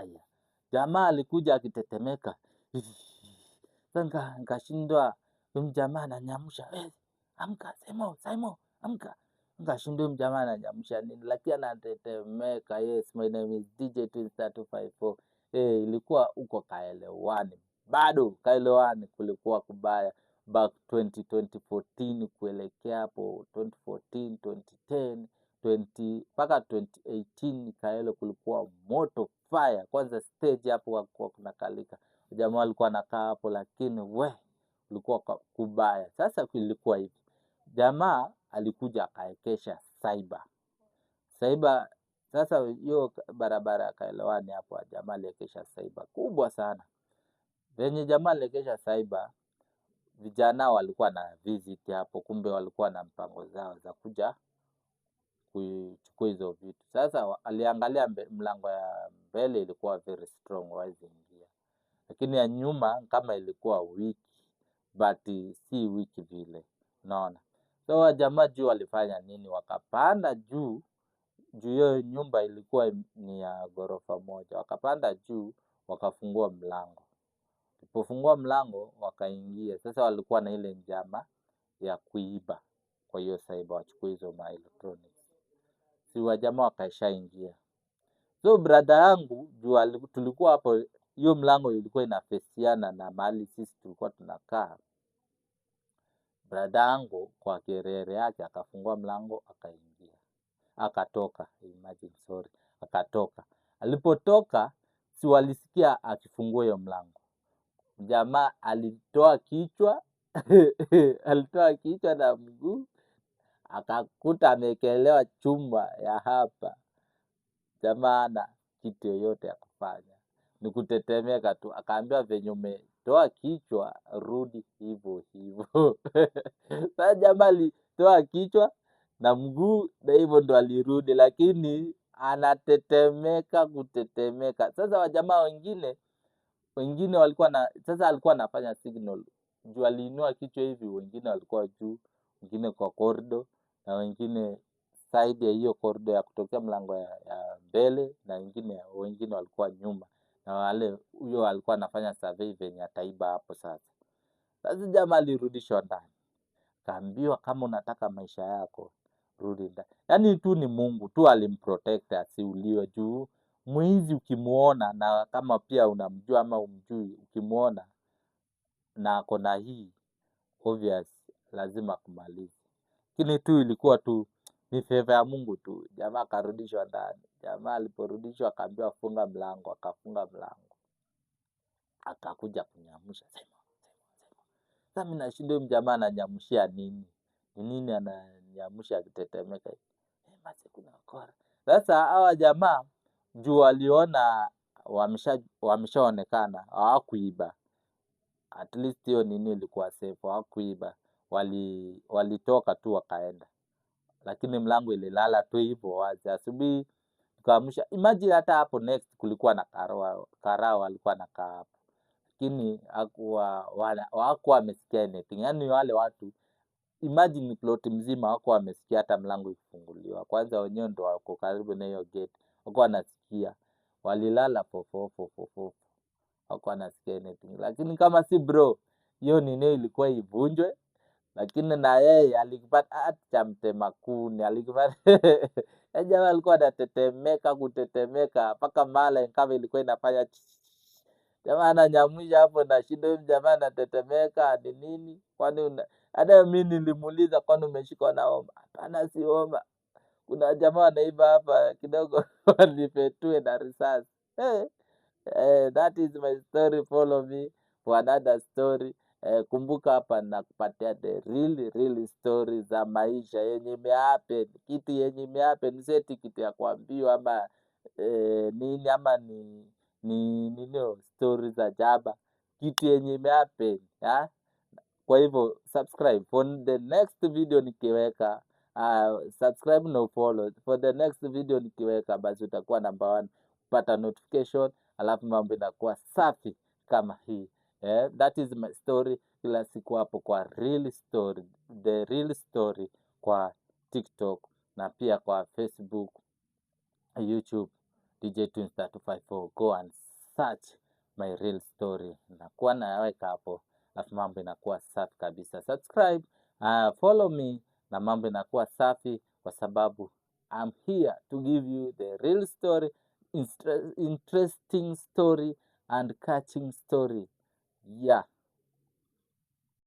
Haya, jamaa alikuja akitetemeka. Sasa nikashindwa, huyu jamaa ananiamsha, "Eh, amka Saimo, Saimo, amka." Nikashindwa huyu jamaa ananiamsha nini, lakini anatetemeka. Yes, my name is DJ Twinstar 254. Eh, ilikuwa huko Kaelewani, bado Kaelewani kulikuwa kubaya back 20 2014 kuelekea hapo 2014, 2010, 20 mpaka 2018. Kaelo kulikuwa moto fire. Kwanza stage hapo hakuwa kunakalika, jamaa walikuwa wanakaa hapo, lakini we kulikuwa kubaya. Sasa ilikuwa hivi, jamaa alikuja akaekesha cyber cyber. Sasa hiyo barabara ya Kaelewani hapo, jamaa aliekesha cyber kubwa sana. Venye jamaa aliekesha cyber, vijana walikuwa na visit hapo, kumbe walikuwa na mpango zao za kuja kuchukua hizo vitu. Sasa aliangalia mlango ya mbele ilikuwa very strong, hawezi ingia, lakini ya nyuma kama ilikuwa weak, but si weak vile, unaona. So wajamaa juu walifanya nini? Wakapanda juu juu, hiyo nyumba ilikuwa ni ya ghorofa moja. Wakapanda juu wakafungua mlango. Walipofungua mlango wakaingia. Sasa walikuwa na ile njama ya kuiba kwa hiyo cyber, wachukue hizo ma electronics. Si wajamaa wakaishaingia. So brother yangu juu tulikuwa hapo, hiyo mlango ilikuwa inafesiana na mahali sisi tulikuwa tunakaa. Brother yangu kwa kerere yake akafungua mlango akaingia, akatoka. Imagine, sorry, akatoka. Alipotoka, si walisikia akifungua hiyo mlango. Jamaa alitoa kichwa alitoa kichwa na mguu, akakuta ameekelewa chuma ya hapa. Jamaa hana kitu yoyote ya kufanya, ni kutetemeka tu. Akaambiwa, "Venye umetoa kichwa, rudi hivyo hivyo." Sasa jamaa alitoa kichwa na mguu na hivyo ndo alirudi, lakini anatetemeka kutetemeka. Sasa wajamaa wengine walikuwa na, sasa alikuwa anafanya signal juu aliinua kichwa hivi, wengine walikuwa juu, wengine kwa corridor na wengine side ya hiyo corridor ya kutokea mlango ya mbele na wengine walikuwa nyuma, na wale huyo alikuwa anafanya survey venye ataiba hapo. Sasa jamaa alirudishwa ndani, kaambiwa, "Kama unataka maisha yako, rudi ndani." Yaani tu ni Mungu tu alimprotect asiuliwe, juu mwizi ukimuona, na kama pia unamjua ama umjui, ukimuona na ako na hii, obvious lazima kumalize. Lakini tu ilikuwa tu ni favor ya Mungu tu. Jamaa akarudishwa ndani. Jamaa aliporudishwa akaambiwa, "Funga mlango," akafunga mlango, akakuja kuniamsha, "Sema, sema, sema." Sasa mimi nashinda huyu mjamaa ananiamshia nini? Ni nini ananiamsha akitetemeka hivi? "Eh, basi kuna wakora." Sasa hawa jamaa juu waliona wameshaonekana, hawakuiba. At least hiyo nini ilikuwa safe, hawakuiba. Walitoka tu wakaenda, lakini mlango ililala tu hivyo wazi. Asubuhi tukaamsha, imagine hata hapo next kulikuwa na karao, karao alikuwa anakaa hapo, lakini hawakuwa wamesikia anything. Yaani wale watu, imagine plot mzima hawakuwa wamesikia hata mlango ikifunguliwa. Kwanza wenyewe ndo wako karibu na hiyo gate, hawakuwa wanasikia, walilala fofofo fofofo, hawakuwa wanasikia anything. Lakini kama si bro, hiyo nini ilikuwa ivunjwe, lakini na yeye alikipata hata cha mtema kuni alikipata. Jamaa alikuwa anatetemeka kutetemeka mpaka mala kama ilikuwa inafanya. Jamaa ananyamusha hapo na shida, huyu jamaa anatetemeka ni nini? Kwani una, hata mi nilimuuliza, "Kwani umeshikwa na homa?" "Hapana, si homa, kuna jamaa wanaiba hapa kidogo wanifetue na risasi." Hey, that is my story. Follow me for another story. Kumbuka hapa nakupatia the real real story za maisha yenye imehappen, kitu yenye imehappen, si eti kitu ya kuambiwa ama nini ama ni nini, story za jaba, kitu yenye imehappen, ya? Kwa hivyo subscribe for the next video nikiweka, subscribe no follow for the next video nikiweka, basi utakuwa number one kupata notification, alafu mambo inakuwa safi kama hii. Eh, that is my story kila siku hapo kwa real story, the real story kwa TikTok na pia kwa Facebook, YouTube. DJ Twins 254, go and search my real story. Nakuwa naweka hapo, alafu mambo inakuwa safi kabisa. Subscribe, follow me na mambo inakuwa safi kwa sababu I'm here to give you the real story, interesting story and catching story. Yeah.